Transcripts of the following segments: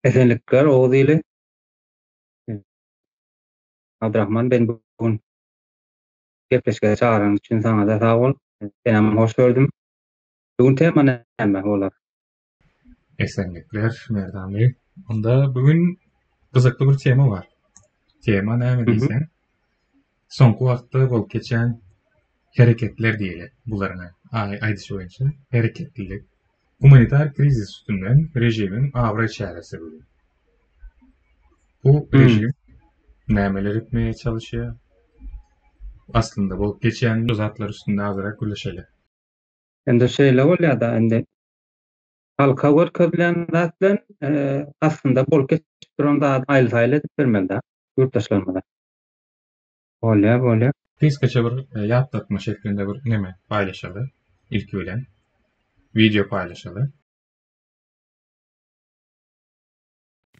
Esenlikler Oguz ili. Abdyrahman ben bu gün gepleşige çagyranyň üçin saňada sag bol. Senem hoş gördüm. Bu gün tema näme bolar? Esenlikler Merdan beg. Onda bu gün gyzykly bir tema bar. Tema näme diýseň, soňky wagtda bolup geçen hereketler diýeli bularyň aýdyşy boýunça hereketlilik. Gumanitar krizis üstünden režimiň abraý çäresi bu. Bu režim nämeler etmeye çalışýar? Aslynda bolup geçýän zatlar üstünde azyrak gürleşeli. Indi şeýle bolýar-da, indi halka görkezilýän zat bilen aslynda bolup geçip duran zady aýyl-saýyl edip bermeli-dä ýurtdaşlarymyza. Bolýar, bolýar. Gysgaça bir ýatlatma şeklinde bir neme paýlaşaly ilki bilen. Wideo paýlaşaly.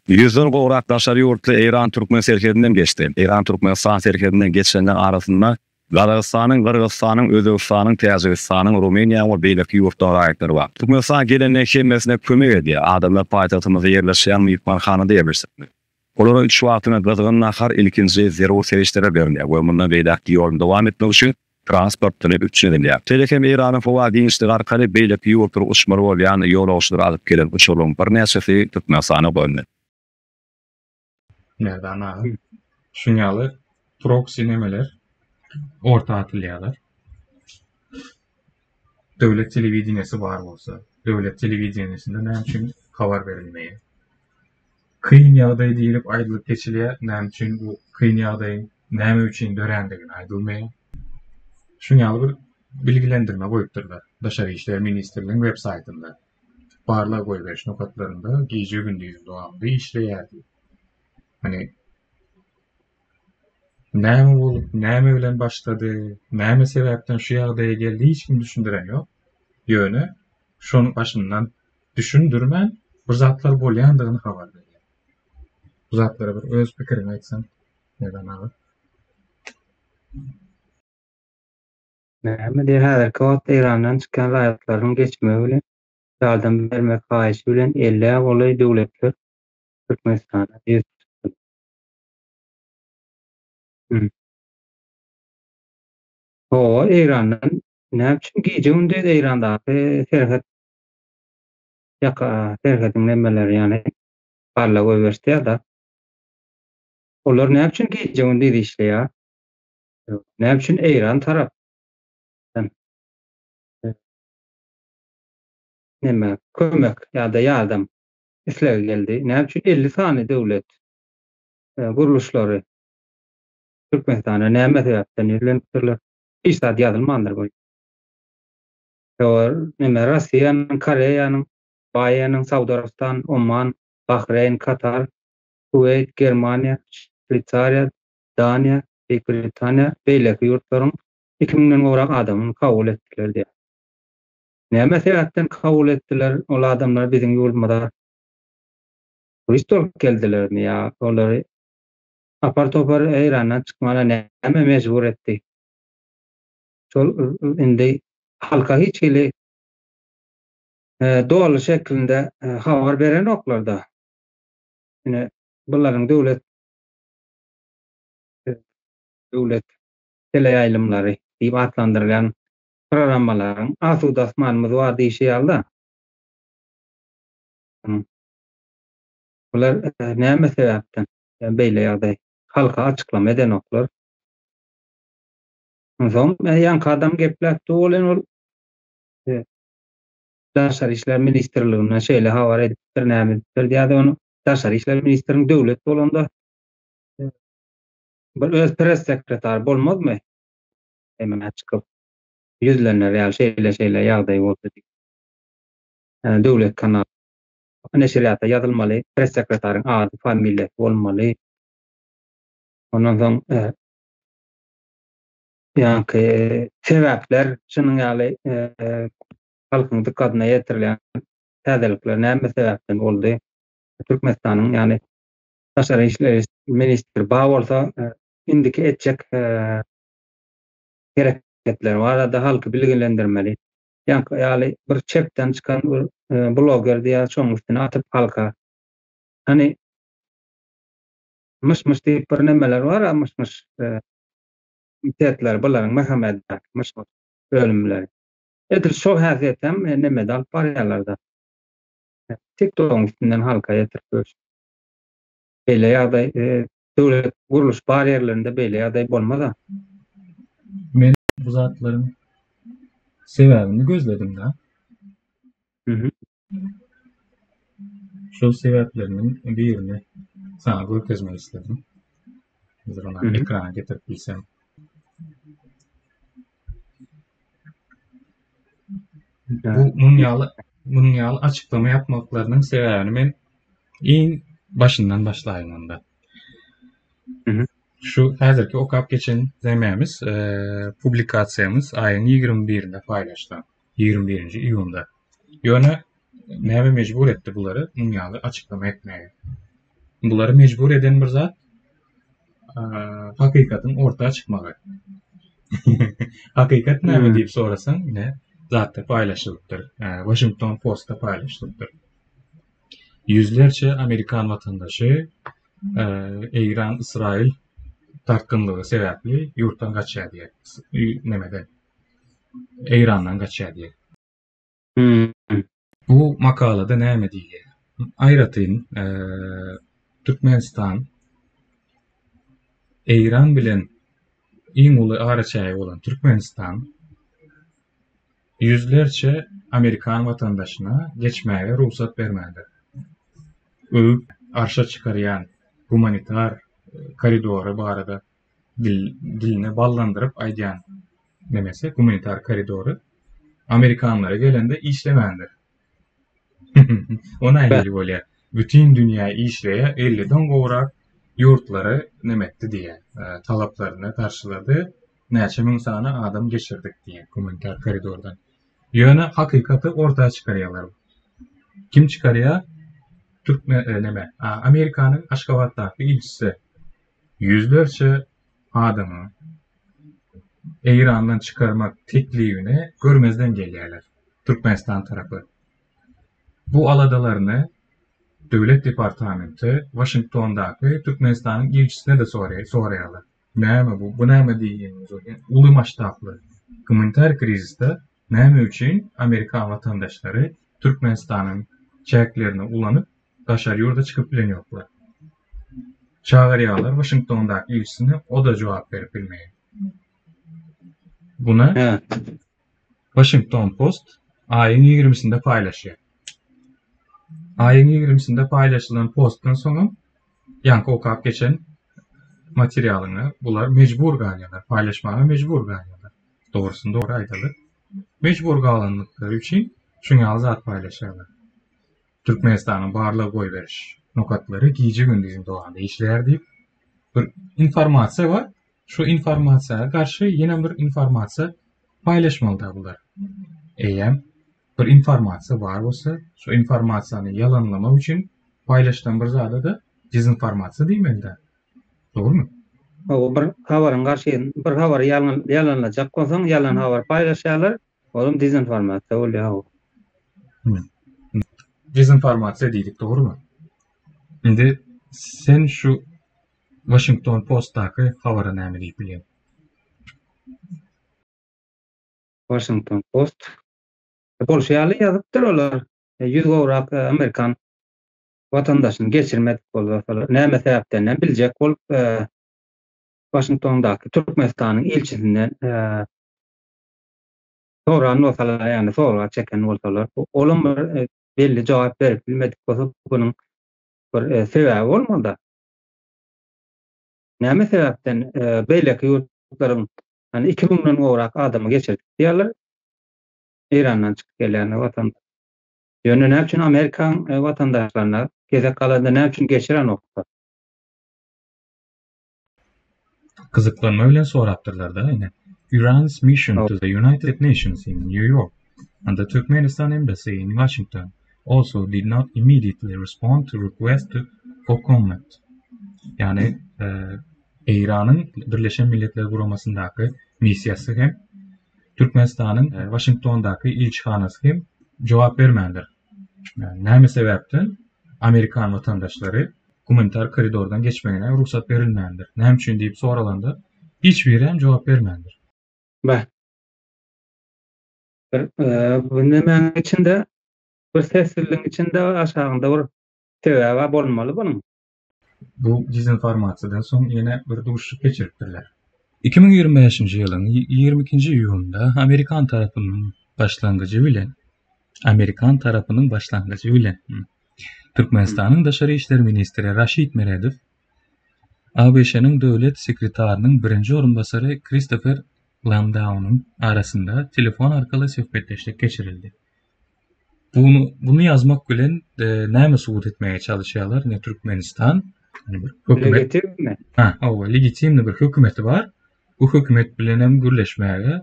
Ýüzden gowrak daşary ýurtly Eýran-türkmen serhedinden geçdi. Eýran-Türkmenistan serhedinden geçenler arasynda Gazagystanyň, Gyrgyzystanyň, Özbegistanyň, Täjigistanyň, Rumyniýanyň we beýleki ýurtlaryň raýatlary bar. Türkmenistan gelenleň hemmesine kömek edýär. Adamlar paýtagtymyzda ýerleşýän myhmanhanada ýerleşdirildi. Olara üç wagtyna gyzgyn nahar, ilkinji zerur serişdeler berilýär we mundan beýläk ýoluny dowam etmek üçin transport bilen üpjün edilýär. Şeýle hem Eýranyň howa giňişligi arkaly beýleki ýurtlara uçmaly bolýan ýolagçylary alyp gelen uçarlaryň birnäçesi Türkmenistana gondy. Merdan aga, şuň ýaly proksi nemeler orta atylýarlar. Döwlet telewideniýesi bar bolsa, döwlet telewideniýesinde näme üçin habar berilmeýär? Kyn ýagdaý diýlip aýdylyp geçilýär, näme üçin bu kyn ýagdaýyň näme üçin dörändigini aýdylmaýar. Şuň ýaly bir bilgilendirme goýupdyrlar Daşary işler ministrligiň web saýtynda. Barlag goýberiş nokatlarynda gije-gündiziň dowamynda işleýär diýip. Hani näme bolup, näme bilen başlady, näme sebäpden şu ýagdaýa geldi hiç kim düşündiren ýok. Ýöne şonuň başyndan düşündirmän bir zatlar bolýandygyny habar berýär. Bu zatlara bir öz pikiriňi aýtsaň, Merdan aga. Näme diýýär, häzirki wagtda Eýrandan çykýan raýatlaryň geçmegi bilen ýardam bermek haýyşy bilen ellä golaý döwletler Türkmenistana ýüz tutdy. Hawa, Eýrandan näme üçin gije-gündiz Eýrandaky serhet ýaka serhediň nemeleri ýany barlag goýberişýär-de. Olar näme üçin gije-gündiz işleýär? Näme üçin Eýran tarapdan neme kömek ýa-da ýardam islegi geldi? Näme üçin 50 sany döwlet gurluşlary Türkmenistana näme sebäpden ýüzlenipdirler? Hiç zat ýazylmandyr bu. Neme Russiýanyň, Koreýanyň, BAE-niň, Saud Arabystan, Oman, Bahreýn, Katar, Kuweýt, Germaniýa, Şweýsariýa, Daniýa, Beýik Britaniýa, beýleki ýurtlaryň iki müňden gowrak adamyny kabul etdiler diýýär. Näme sebäpden kabul etdiler ol adamlar biziň ýurdumyza turist bolup geldilermi ýa olary apar-topar Eýrandan çykmana näme mejbur etdi? Şol indi halka hiç hili doly şeklinde habar berenoklar-da. Ine, bularyň döwlet döwlet teleýaýlymlary diýip atlandyrylýan programmalaryň asuda asmanymyz bar diýşi ýaly-da. Bular näme sebäpden beýle ýagdaý? Halka açyklama edenoklar. Onsoň ýaňky adam gepläp dur welin ol Daşary işler ministrliginden şeýle habar edipdir, näme edipdir diýýärdi. Ony Daşary işler ministriniň döwlet bolanda bir öz press sekretary bolmazmy? Hemen çykyp ýüzlener ýaly şeýle-şeýle ýagdaý boldy diýip. Döwlet kanal neşirýatda ýazylmaly, press sekretaryň ady, familiýasy bolmaly. Ondan soň ýaňky sebäpler şunuň ýaly halkyň dykgatyna ýetirilýän täzelikler näme sebäpden boldy? Türkmenistanyň ýagny daşary işler ministri bar bolsa indiki etjek hereketleri barada halky bilgilendirmeli. Ýaňky ýaly bir çepden çykan bir bloger diýýär, şonuň üstüne atyp halka. Hany myş-myş diýip bir nemeler bar-a, myş-myş komitetler, bularyň MHM-däki myş-myş bölümleri. Edil şol häsiýetem nemede alyp barýarlar-da. TikTok-yň üstünden halka ýetirip ýör. Beýle ýagdaý döwlet gurluş bar ýerlerinde beýle ýagdaý bolmaz-a. Men bu zatlaryň sebäbini gözledim-de. Mhm. Şol sebäpleriniň birini saňa görkezmek isledim. Häzir ony ekrana getirip bilsem. Bu munuň ýaly munuň ýaly açyklama ýapmaklarynyň sebäbini men iň başyndan başlaýyn onda. Şu häzirki okap geçen nämämiz, publikasiýamyz aýyň 21-inde paýlaşylan. 21-nji iýunda. Ýöne näme mejbur etdi bulary munuň ýaly açyklama etmäge? Bulary mejbur eden bir zat hakykatyň orta çykmagy. Hakykat näme diýip sorasaň, ine, zatda paýlaşylypdyr. Washington Postda paýlaşylypdyr. Ýüzlerçe amerikan watandaşy Eýran-Ysraýyl dartgynlygy sebäpli ýurtdan gaçýar diýýär. Nemeden? Eýrandan gaçýar diýýär. Bu makalada näme diýilýär? Aýratyn Türkmenistan Eýran bilen iň uly araçägi bolan Türkmenistan ýüzlerçe amerikan watandaşyna geçmäge rugsat bermändir. Öwüp arşa çykarýan gumanitar koridory barada diline ballandyryp aýdýan nemesi gumanitar koridory amerikanlara gelende işlemändir. O nähili bolýar? Bütin dünýä işleýär, elliden gowrak ýurtlary nemetdi diýýär, talaplaryny garşylady, näçe müň sany adam geçirdik diýýär gumanitar koridordan. Ýöne hakykaty orta çykarýarlar. Kim çykarýar? Türkmen neme, Amerikanyň Aşgabatdaky ilçisi. Ýüzlerçe adamy Eýrandan çykarmak teklibini görmezden gelýärler Türkmenistan tarapy. Bu aladalaryny Döwlet departamenti Waşingtondaky Türkmenistanyň ilçisine-de soraýarlar. Näme bu, bu näme diýýäniňiz bolýar? Uly masştably gumanitar krizisde näme üçin amerikan watandaşlary Türkmenistanyň çäklerini ulanyp daşary ýurda çykyp bilenoklar? Çagyrýarlar Waşingtondaky ilçisini, o-da jogap berip bilmeýär. Buna Washington Post aýyň ýigrimisinde paýlaşýar. Aýyň ýigrimisinde paýlaşylan postdan soňam ýaňky okap geçen materialyňy bular mejbur galýarlar, paýlaşmaga mejbur galýarlar. Dogrusyny dogry aýdaly. Mejbur galanlyklary üçin şuň ýaly zat paýlaşýarlar. Türkmenistanyň barlag goýberiş nokatlary gije-gündiziň dowamynda işleýär diýip, bir informasiýa bar. Şu informasiýa garşy ýene bir informasiýa paýlaşmalyda bular. Eýýäm bir informasiýa bar bolsa, şu informasiýany ýalanlamak üçin paýlaşylan bir zada-da dezinformasiýa diýmeli-dä. Dogrumy? Hawa, bir habaryň garşy bir habary ýalanlajak bolsaň, ýalan habar paýlaşýarlar, olam dezinformasiýa bolýar, hawa. Dezinformasiýa diýdik, dogrumy? Indi sen şu Washington Postdaky habara näme diýip bilýäň? Washington Post bolşy ýaly ýazypdyr olar. 100 gowrak amerikan watandaşyny geçirmedik bolsalar, näme sebäpden biljek bolup Waşingtondaky Türkmenistanyň ilçisinden soran bolsalar, ýagny soraga çeken bolsalar, olam bir belli jogap berip bilmedik bolsa, bunuň bir sebäbi bolmaly-da. Näme sebäpden beýleki ýurtlaryň ýagny 2000-den gowrak adamy geçirdik diýýärler. Eýrandan çykyp gelýän watan. Ýöne näme üçin Amerikaň watandaşlaryna gezek galanda näme üçin geçirenoklar? Gyzyklanma bilen sorapdyrlar-da ine. Iran's mission to the United Nations in New York and the Turkmenistan embassy in Washington also did not immediately respond to request for comment. Ýagny Eýranyň Birleşen Milletler Guramasyndaky missiýasy hem Türkmenistanyň Waşingtondaky ilçihanasy hem jogap bermändir. Näme sebäpden? Amerikan watandaşlary gumanitar koridordan geçmegine rugsat berilmändir. Näme üçin diýip soralanda, hiç biri hem jogap bermändir. Beh. Bir bu nemäniň içinde bir sessizligiň içinde aşagynda bir sebäbi bolmaly bunuň. Bu dezinformasiýadan soň ýene bir duşuşyk geçiripdirler. 2025-nji ýylyň 22-nji iýunynda amerikan tarapynyň başlangyjy bilen amerikan tarapynyň başlangyjy bilen Türkmenistanyň daşary işler ministri Raşid Meredow ABŞ-nyň döwlet sekretarynyň birinji orunbasary Kristofer Landaunyň arasynda telefon arkaly söhbetdeşlik geçirildi. Bunu bunu ýazmak bilen e, näme subut etmäge çalyşýarlar? Ne Türkmenistan hani bir hökümet legitimmi? Ha, hawa, legitimli bir hökümeti bar. Bu hökümet bilen hem gürleşmäge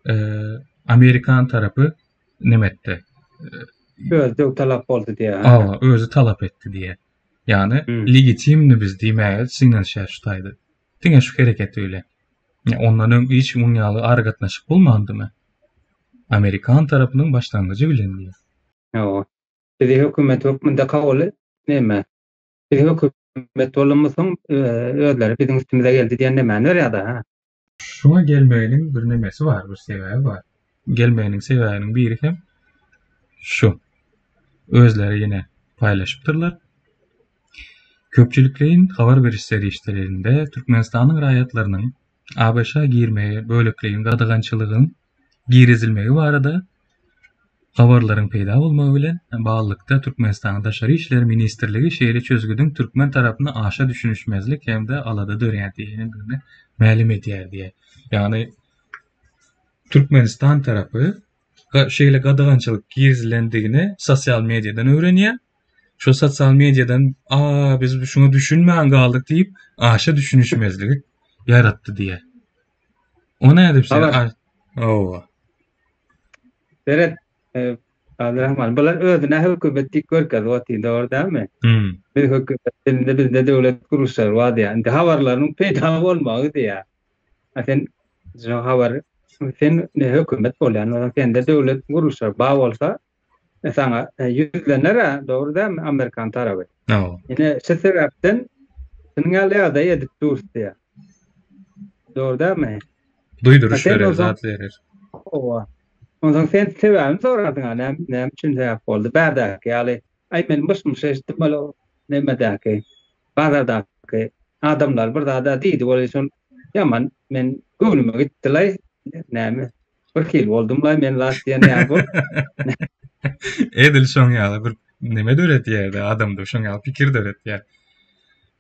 e, Amerikan tarapy neme etdi? E, özi talap boldy diýýär. Hawa, özi talap etdi diýýär. Ýagny hmm. legitimli biz diýmäge synanyşýar şu taýda. Diňe şu hereketi bilen. Ondan öň hiç muň ýaly aragatnaşyk bolmandymy? Amerikan tarapynyň başlangyjy bilen diýýär. Hawa. Bizi hökümet hökmünde kabul neme? Biz hökümet bolanymyzsoň özleri biziň üstümize geldi diýen nemäni berýär-de, hä? Şuňa gelmeginiň bir nemesi bar, bir sebäbi bar. Gelmeginiň sebäbiniň biri hem şu. Özleri ýene paýlaşypdyrlar. Köpçülikleýin habar beriş serişdelerinde Türkmenistanyň raýatlarynyň ABŞ-a girmegi bölekleýin gadagançylygyň girizilmegi barada habarlaryň peýda bolmagy bilen baglylykda Türkmenistanyň Daşary işler ministrligi şeýle çözgüdiň türkmen tarapyna aşa düşünişmezlik hem-de alada döredýändigini mälim edýär diýýär. Ýagny Türkmenistan tarapy şeýle gadagançylyk girizilendigini sosial mediadan öwrenýär. Şo sosial mediadan a biz şuňa düşünmän galdyk diýip aşa düşünişmezligi ýaratdy diýýär. O nädip sen? Owa. Seret, e, Abdurrahman, bular özüne hökümet diýip görkezip otyr, dogry dälmi? Hmm. Biz hökümet, indi bizde döwlet gurluşlary bar diýýär. Indi habarlaryň peýda bolmagy diýýär. A sen şu habar sen ne hökümet bolýan bolsaň, sende döwlet gurluşlary bar bolsa, e, saňa e, ýüzlener-ä, dogry dälmi, amerikan tarapy. Hawa. Ine, şu sebäpden şunuň ýaly ýagdaý edip durus diýýär. Dogry dälmi? Duýduryş berer, zat berer. Hawa. Onsoň sen sebäbini sorarsyň, näme näme üçin sebäp boldy? Bärdäki ýaly, aý men myş-myş eşitdim ol nemedäki, bazardaky adamlar bir zada diýdi weli şol ýaman men göwnüme gitdi-laý, näme bir hili boldum-laý men zat diýen ýaly bolup. Edil şoň ýaly bir neme döredýär-de adamda şoň ýaly pikir döredýär.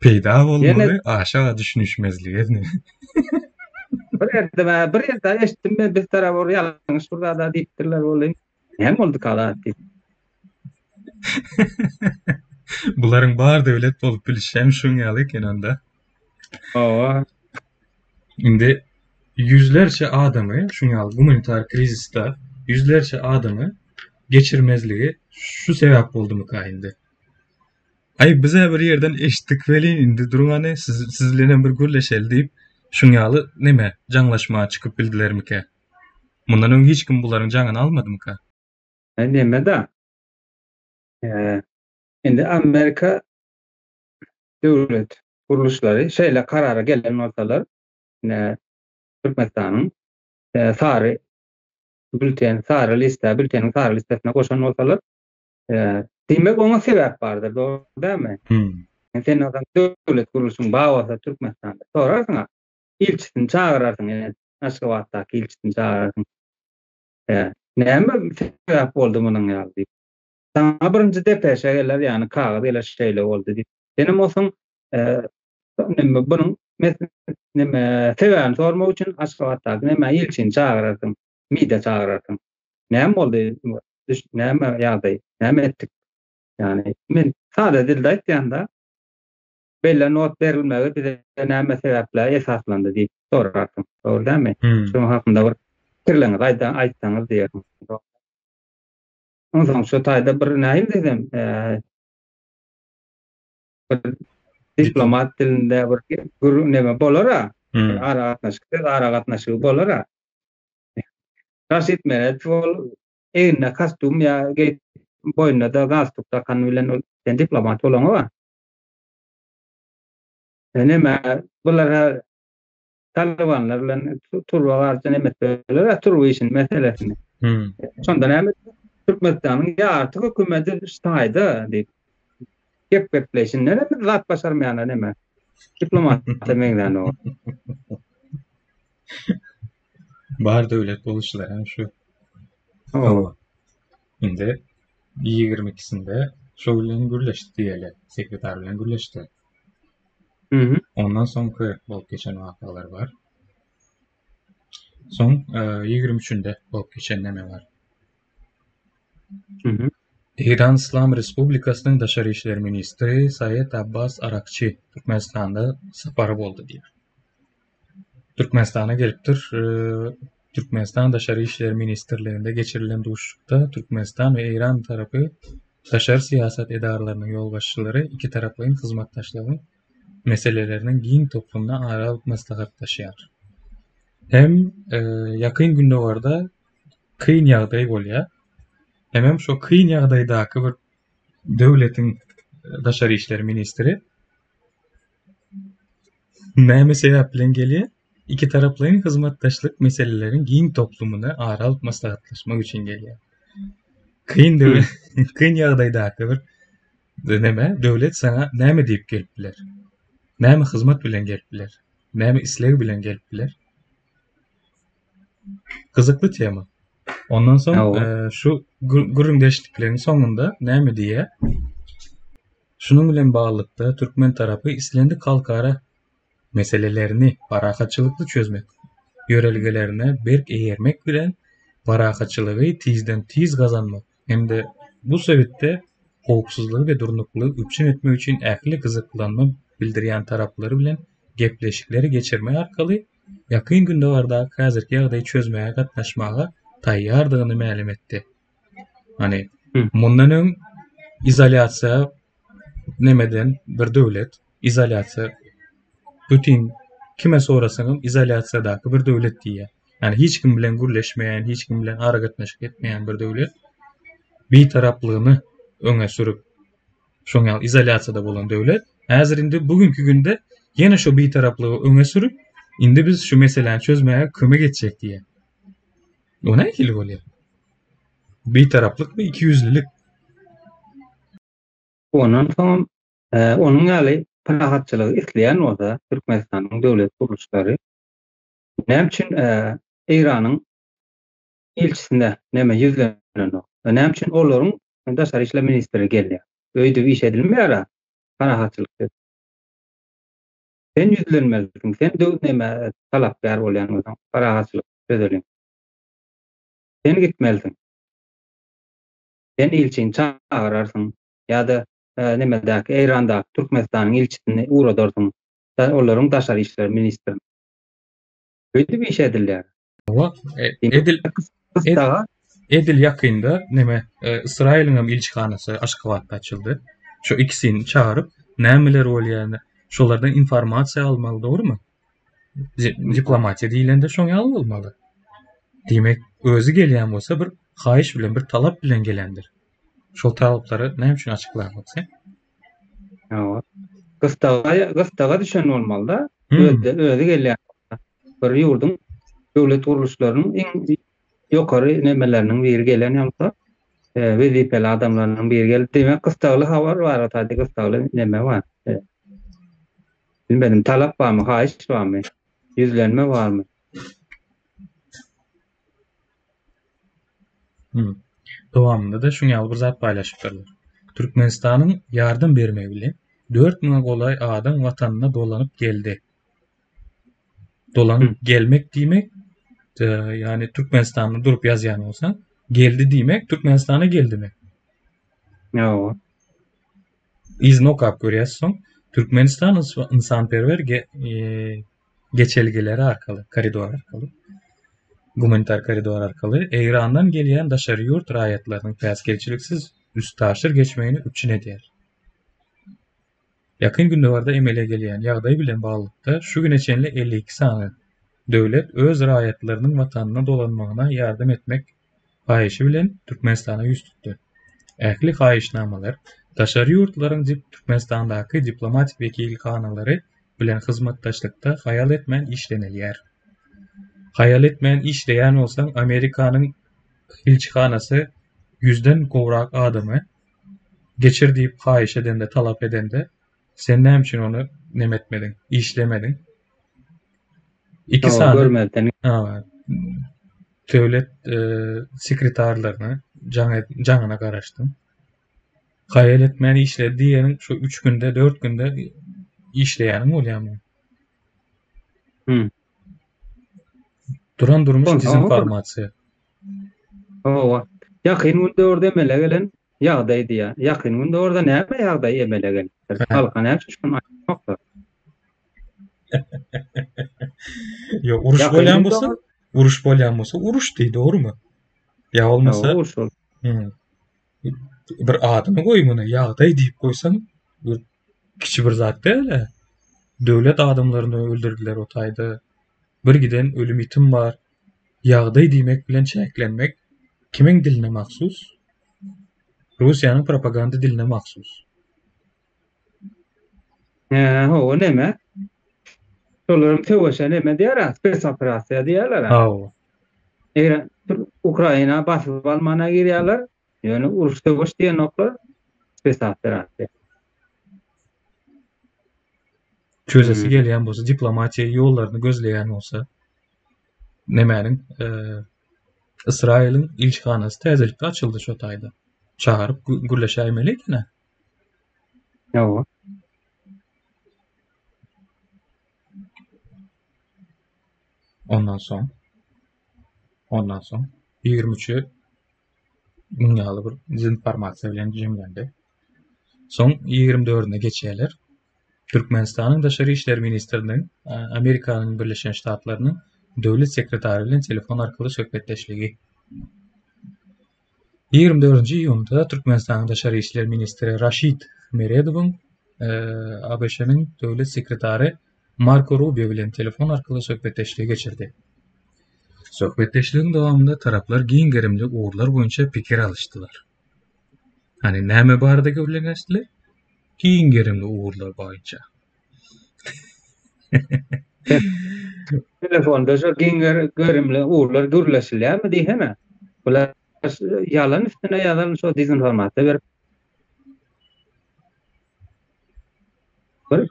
Peýda bolmaly aşa düşünişmezlige. Bir ýerde bir ýerde eşitdim men biz tarap ol ýalňyş bir zada diýipdirler welin näme bolduka zat diýip. Bularyň bar döwlet bolup bilişi hem şuň ýaly eken onda. Hawa. Indi ýüzlerçe adamy şuň ýaly gumanitar krizisde ýüzlerçe adamy geçirmezligi şu sebäp boldumyka indi? Aý bizä bir ýerden eşitdik welin indi duruň hany siz siz bilenem bir gürleşeli diýip şuň ýaly neme jaňlaşmaga çykyp bildilermikä? Mundan öň hiç kim bularyň jaňyny almadymyka? Aý neme-da. Indi Amerika döwlet gurluşlary şeýle karara gelen bolsalar, ine Türkmenistanyň sary bülten, sary lista, bülteniň sary listasyna goşan bolsalar, Diýmek oňa sebäp bardyr, dogry dälmi? Hmm. Sen adam döwlet gurluşyň bar bolsa Türkmenistanda sorarsyň-a, ilçisini çagyrarsyň, ine Aşgabatdaky ilçisini çagyrarsyň. Näme sebäp boldy munuň ýaly diýip. Saňa birinji depeşe geler, ýagny kagyz geler şeýle boldy diýip. Senem bolsaň neme bunuň neme sebäbini sormak üçin Aşgabatdaky neme ilçini çagyrarsyň, MİD-e çagyrarsyň. Näme boldy? Düş, näme ýagdaý, näme etdik? Ýagny men sada dilde aýtýan-da, beýle not berilmegi bize näme sebäple esaslandy diýip sorarsyň. Dogry dälmi? Hmm. Şunuň hakynda bir pikirleriňizi aýda, aýtsaňyz diýersiň. Onsoň şu taýda bir nähili diýsem, bir diplomat dilinde bir gürrüň neme bolar-a, Hmm. bir aragatnaşyk, söz aragatnaşygy bolar-a. Raşid Meredow ol egnine kostýum ýa geýip. Boýnuna-da galstuk dakan bilen ol sen diplomat bolaňok-a. Neme bular Talybanlar bilen turba garşy neme etdiler, turba işini meselesini. Hmm. Şonda näme Türkmenistanyň ýarty hökümeti ştaýda diýip. Gep gepleşinden hem zat başarmaýanlar neme? Diplomata meňzän o. Bar döwlet boluşlar hem şu. Hawa. Indi 22-sinde şo bilen gürleşdi diýeli, sekretar bilen gürleşdi. Ondan soňky bolup geçen wakalar bar. Soň 23-ünde bolup geçen näme bar? Eýran Yslam Respublikasynyň Daşary işler ministri Saýed Abbas Arakçi Türkmenistanda sapary boldy diýýär. Türkmenistana gelipdir. Türkmenistan Daşary işler ministrliginde geçirilen duşuşykda Türkmenistan we Eýran tarapy daşary syýasat edaralarynyň ýolbaşçylary ikitaraplaýyn hyzmatdaşlygyň meseleleriniň giň toplumyny ara alyp maslahatlaşýar. Hem Ýakyn Gündogarda kyn ýagdaý bolýar, hemem şo kyn ýagdaýdaky bir döwletiň daşary işler ministri Näme sebäp bilen gelýär? Ikitaraplaýyn hyzmatdaşlyk meseleleriň giň toplumyny ara alyp maslahatlaşmak üçin gelýär. Kyn döwlet, kyn ýagdaýdaky bir neme, döwlet saňa näme diýip gelip biler? Näme hyzmat bilen gelip biler? Näme isleg bilen gelip biler? Gyzykly tema. Ondan soň şu gürrüňdeşlikleriň soňunda näme diýýär? Şunuň bilen baglylykda, türkmen tarapy islendik halkara meselelerini parahatçylykly çözmek ýörelgelerine berk eýermek bilen, parahatçylygy tizden-tiz gazanmak hem-de bu sebitde howpsuzlygy we durnuklylygy üpjün etmek üçin ähli gyzyklanma bildirýän taraplar bilen gepleşikleri geçirmek arkaly Ýakyn Gündogardaky häzirki ýagdaýy çözmäge gatnaşmaga taýýardygyny mälim etdi. Hani mundan öň izolýasiýa nemeden bir döwlet izolýasiýa bütin kime sorasaňam izolýasiýadaky bir döwlet diýýär. Ýani hiç kim bilen gürleşmeýän, hiç kim bilen aragatnaşyk etmeýän bir döwlet bitaraplygyny öňe sürüp şoň ýaly izolýasiýada bolan döwlet häzir indi bu günki günde ýene şo bitaraplygy öňe sürüp indi biz şu meseläni çözmäge kömek etjek diýýär. O nähili bolýar? Bitaraplyk we ikiýüzlülik. Ondan soňam onuň ýaly parahatçylygy isleýän bolsa Türkmenistanyň döwlet gurluşlary näme üçin Eýranyň ilçisine näme ýüzlenenok? Näme üçin olaryň daşary işler ministri gelýär? Öýdüp iş edilmeýär-ä parahatçylyk diýip. Sen ýüzlenmelisiň, sen döw näme talapkär bolýan bolsaň parahatçylyk çözeliň. Sen gitmelisiň. Sen ilçini çagyrarsyň ýa-da nemedäki Eýrandaky Türkmenistanyň ilçisini ugradarsyň, olaryň daşary işler ministrini. Öýdüp iş edilýär. Hawa, edil edil ýakynda neme Ysraýylyň hem ilçihanasy Aşgabatda açyldy. Şu ikisini çagyryp, nämeler bolýany, şolardan informasiýa almaly, dogrumy? Diplomatiýa diýlende şoň ýaly bolmaly. Diýmek, özi gelýän bolsa bir haýyş bilen, bir talap bilen gelendir. Şol talaplary näme üçin açyklaňok sen? Hawa. Gystaga, gystaga düşen bolmaly-da. Özi, özi gelýän. Bir ýurduň döwlet gurluşlarynyň iň ýokary nemeleriniň biri gelen ýa-da e, wezipeli adamlarynyň biri geldi. Diýmek, gystagly habar bar, otady gystagly neme bar. E, Bilmedim, talap barmy, haýyş barmy, ýüzlenme barmy? Hmm. Dowamynda-da şuň ýaly bir zat paýlaşypdyrlar. Türkmenistanyň ýardam bermegi bilen 4000-e golaý adam watanyna dolanyp geldi. Dolanyp hmm. gelmek diýmek, e, ýagny Türkmenistanda durup ýazýan bolsaň, geldi diýmek, Türkmenistana geldimi? Ýok. Yzyny okap görýäs soň. Türkmenistan ynsanperwer e, geçelgeleri arkaly, koridor arkaly, gumanitar koridor arkaly Eýrandan gelýän daşary ýurt raýatlarynyň päsgelçiliksiz üstaşyr geçmegini üpjün edýär. Ýakyn Gündogarda emele gelýän ýagdaý bilen baglylykda şu güne çenli 52 sany döwlet öz raýatlarynyň watanyna dolanmagyna ýardam etmek haýyşy bilen Türkmenistana ýüz tutdy. Ähli haýyşnamalar daşary ýurtlaryň Türkmenistandaky diplomatik wekilhanalary bilen hyzmatdaşlykda haýal etmän işlenilýär. Haýal etmän işleýän bolsaň, Amerikanyň ilçihanasy ýüzden gowrak adamy geçir diýip haýyş edende, talap edende, sen näme üçin ony neme etmediň, işlemediň? Iki sany görmezden. Döwlet sekretarlaryna jaň jaňyna garaşdym. Haýal etmän işledi diýeniň şu üç günde, dört günde işleýäniň bolýarmy? Hmm. Duran durmuş dezinformasiýa. Hawa. Ýakyn gündogarda emele gelen ýagdaý diýýär. Ýakyn gündogarda näme ýagdaý emele gelipdir? Halka näme üçin şony aýtmaklar? Ýok, uruş bolýan bolsa, uruş bolýan bolsa uruş diý, dogrumy? Ýa bolmasa, uruş bol. Bir adyny goý muny, ýagdaý diýip goýsaň, bir kiçi bir zat däl-ä. Döwlet adamlaryny öldürdiler o taýda. Bir giden ölüm-ýitim bar. Ýagdaý diýmek bilen çäklenmek kimiň diline mahsus? Russiýanyň propaganda diline mahsus. Hä, hawa neme? Şolaryň söweşe neme diýýär-ä, spes operasiýa diýýärler-ä. Hawa. Eger Ukraina basyp almana girýärler, ýöne uruş söweş diýenoklar, spes operasiýa. Çözesi gelýän bolsa, diplomatiýa ýollaryny gözleýän bolsa, nemäniň Ysraýylyň ilçihanasy täzelikde açyldy şo taýda. Çagyryp gürleşäýmeli eken-ä. Hawa. Ondan soň ondan soň 23-i muň ýaly bir dezinformasiýa bilen jemlendi. Soň 24-üne geçýärler. Türkmenistanyň Daşary işler ministriniň Amerikanyň Birleşen Ştatlarynyň Döwlet sekretary bilen telefon arkaly söhbetdeşligi. 24-nji iýunda Türkmenistanyň Daşary işler ministri Raşid Meredowyň ABŞ-nyň Döwlet sekretary Marko Rubio bilen telefon arkaly söhbetdeşligi geçirdi. Söhbetdeşligiň dowamynda taraplar giň gerimli ugurlar boýunça pikir alyşdylar. Hany näme barada gürleňeşdiler? Giň gerimli ugurlar boýunça. Telefonda şo giň gerimli ugurlar gürleşilýärmi diýsene. Bular ýalan üstüne ýalan şo dezinformasiýa berip Bir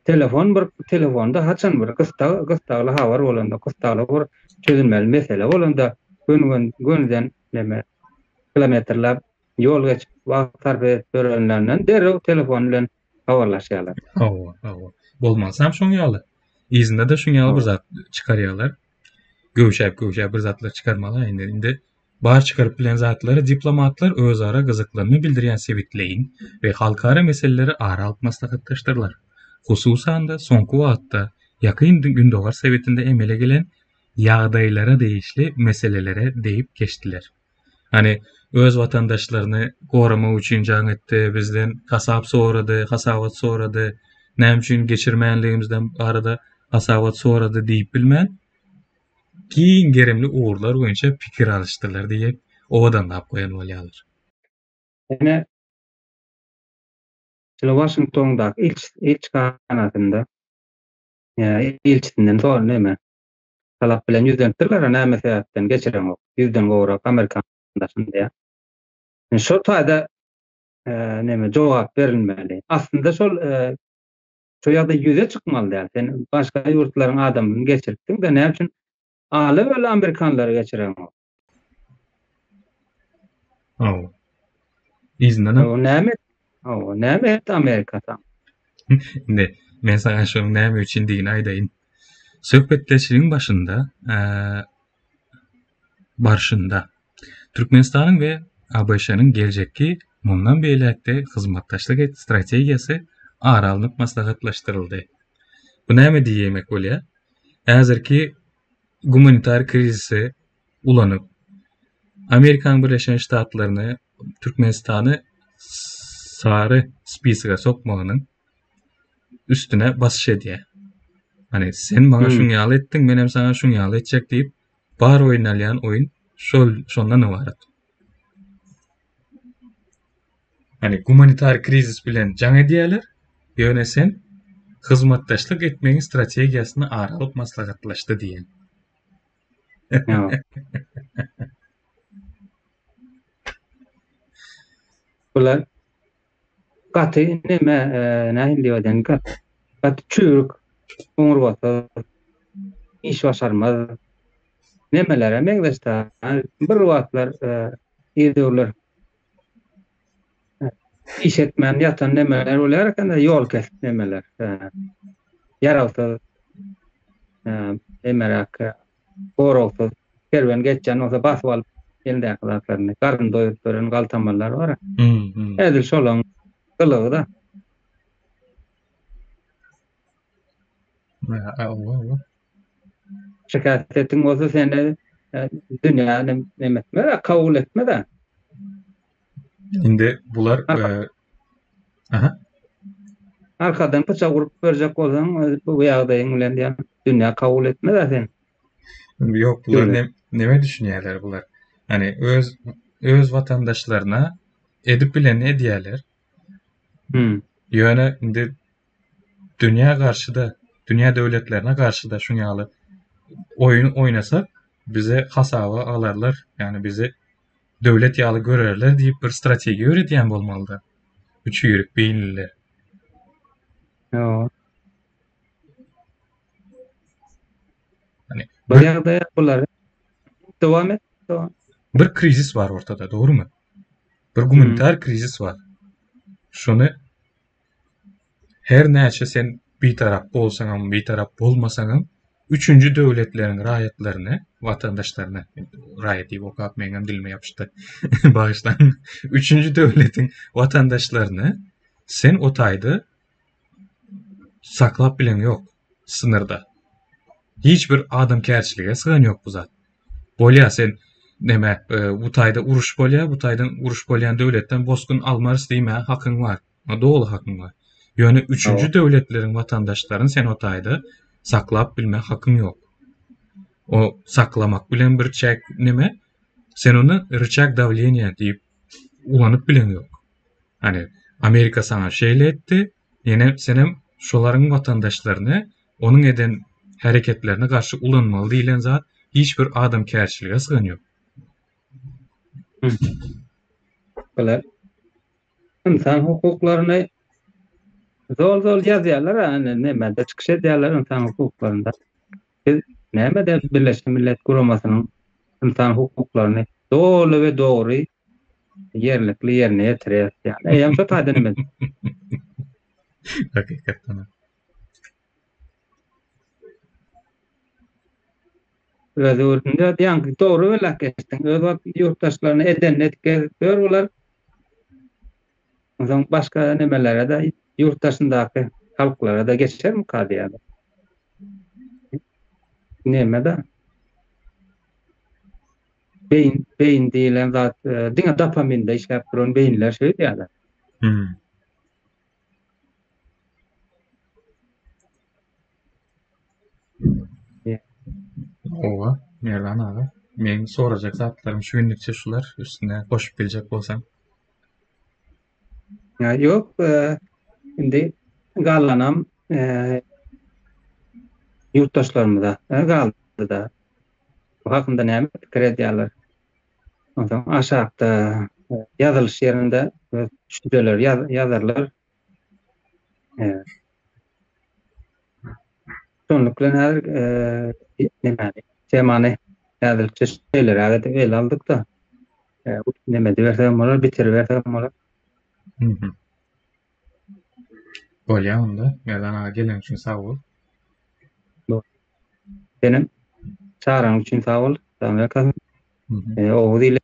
telefon bir telefonda haçan bir gysdag gysdagly habar bolanda, gysdagly bir çözülmeli mesele bolanda gön gönüden neme kilometrläp ýol geçip wagt sarp edip ýörenlerinden derrew telefon bilen habarlaşýarlar. Hawa, hawa. Bolmasam şoň ýaly. Yzynda-da şuň ýaly bir zat çykarýarlar. Göwşäp göwşäp bir zatlar çykarmaly indi. Indi bar çykaryp bilen zatlary diplomatlar özara gyzyklanma bildirýän sebitleýin we halkara meseleleri ara alyp maslahatlaşdyrlar. Hususan-da, soňky wagtda Ýakyn Gündogar sebitinde emele gelen ýagdaýlara degişli meselelere degip geçdiler. Hani öz watandaşlaryny goramak üçin jaň etdi, bizden hasap sorady, hasabat sorady, näme üçin geçirmänligimizden barada hasabat sorady diýip bilmän, giň gerimli ugurlar boýunça pikir alyşdylar diýip, owadanlap goýan bolýarlar. Ine, şeýle Waşingtondaky ilçihanasynda ilçisinden soran näme? Talap bilen ýüzlenipdirler, näme sebäpden geçireňok, ýüzden gowrak amerikan watandaşyny diýýär. Indi şol taýda näme jogap berilmeli. Aslynda şol şo ýagdaý ýüze çykmaly däl. Sen başga ýurtlaryň adamyny geçiripdiň-de, näme üçin ala-böle amerikanlary geçireňok? Hawa. Yzyndanam. Hawa, näme? Hawa, näme etdi Amerika saňa? Indi men saňa şonuň näme üçindigini aýdaýyn. Söhbetdeşligiň başynda, barşynda Türkmenistanyň we ABŞ-nyň geljekki mundan beýläk-de hyzmatdaşlyk strategiýasy ara alnyp maslahatlaşdyryldy. Bu näme diýmek bolýar? Häzirki gumanitar krizisi ulanyp, Amerikanyň Birleşen Ştatlaryny Türkmenistany sary spisoga sokmagynyň üstüne basyş edýär. Hani sen maňa hmm. şuň ýaly etdiň, men hem saňa şuň ýaly etjek diýip, bar oýnalýan oýun şol şondan ybarat. Hani gumanitar krizis bilen jaň edýärler, ýöne sen hyzmatdaşlyk etmegiň strategiýasyny ara alyp maslahatlaşdy diýen. Bular gaty neme nähili diýip aýdaýyn gaty çüýrük oňurgasy iş başarmaz nemelere meňzeş bir wagtlar ir döwürler iş etmän ýatan nemeler bolýar eken ýol kesip nemeler ýarawsyz nemeräk goragsyz kerwen geçýän bolsa basyp alyp elindäki zatlaryny garyn doýuryp beren galtamanlar bar. Edil şolaň gylygy-da. Şikaýat etiň bolsa seni dünýä neme etmez, kabul etmez. Indi bular Aha. Arkadan pyçak urup berjek bolsaň, bu ýagdaýyň bilen diýen dünýä kabul etmez sen. Ýok, bular ne, neme düşünýärler bular? Hani öz öz watandaşlaryna edip bilenini edýärler. Hmm. Ýöne indi dünýä garşy-da, dünýä döwletlerine garşy-da şuň ýaly oýun oýnasak, bize hasaba alarlar, ýagny bizi döwlet ýaly görerler diýip bir strategiýa ýöredýän bolmalyda. Bu çüýrük beýinliler. Ýok. Hani Bu ýagdaýa bular dowam et. Dowam. Bir krizis bar ortada, dogrumy? Bir gumanitar krizis bar. Şony her näçe sen bitarap bolsaňam, bitarap bolmasaňam, üçünji döwletleriň raýatlaryny, watandaşlaryny, raýat diýip okap meňem dilime ýapyşdy. Bagyşlaň. Üçünji döwletiň watandaşlaryny sen o taýda saklap bileň ýok synyrda. Hiç bir adamkärçilige sygan ýok bu zat. Bolýa sen neme e, bu taýda uruş bolýa, bu taýdan uruş bolýan döwletden bosgun almarys diýmäge hakyň bar. Doly hakyň bar. Ýöne üçünji döwletleriň watandaşlaryny sen o taýda saklap bilme hakyň ýok. O saklamak bilen bir çäk neme? Sen ony ryçag dawleniýa diýip ulanyp bileň ýok. Hani Amerika saňa şeýle etdi, ýene senem şolaryň watandaşlaryny onuň eden hereketlerine garşy ulanmaly diýlen zat hiç bir adamkärçilige sygan ýok. Bular ynsan hukuklaryny zol-zol ýazýarlar, ýa nämede çykyş edýärler ynsan hukuklarynda. Biz nämede Birleşen Millet Guramasynyň ynsan hukuklaryny doly we dogry ýerlikli ýerine ýetirýär. Ýani eýýäm şo taýdan hem. Hakykatdan. Öz ýurdunda diýen dogry belläp geçdiň. Öz ýurtdaşlaryny edenini edip gezip ýör bular. Onsoň başga nemelere-de ýurt daşyndaky halklara-da geçermika diýýärler. Neme-de? Beýin, beýin diýlen zat e, diňe dopaminde işläp duran beýinler şeýdýärler. Hmm. Owa, Merdan aga. Meň sorajak zatlarym şu günlükçe şular. Üstüne goşup biljek bolsaň. Ýa ýok, e, indi galanam e, ýurtdaşlarymyza e, galdy-da. Bu hakynda näme pikir edýärler? Onsoň aşakda ýazylyş ýerinde öz düşünjeleri ýazarlar. Şonluk bilen häzir nämäni, temany häzirlikçe şeýleräk edip ele aldyk-da. Neme edibersegem bolar, bitiribersegem bolar. Bolýar onda. Merdan aga geleniň üçin sag bol. Senem çagyraň üçin sag bol. Salam Oguz ile.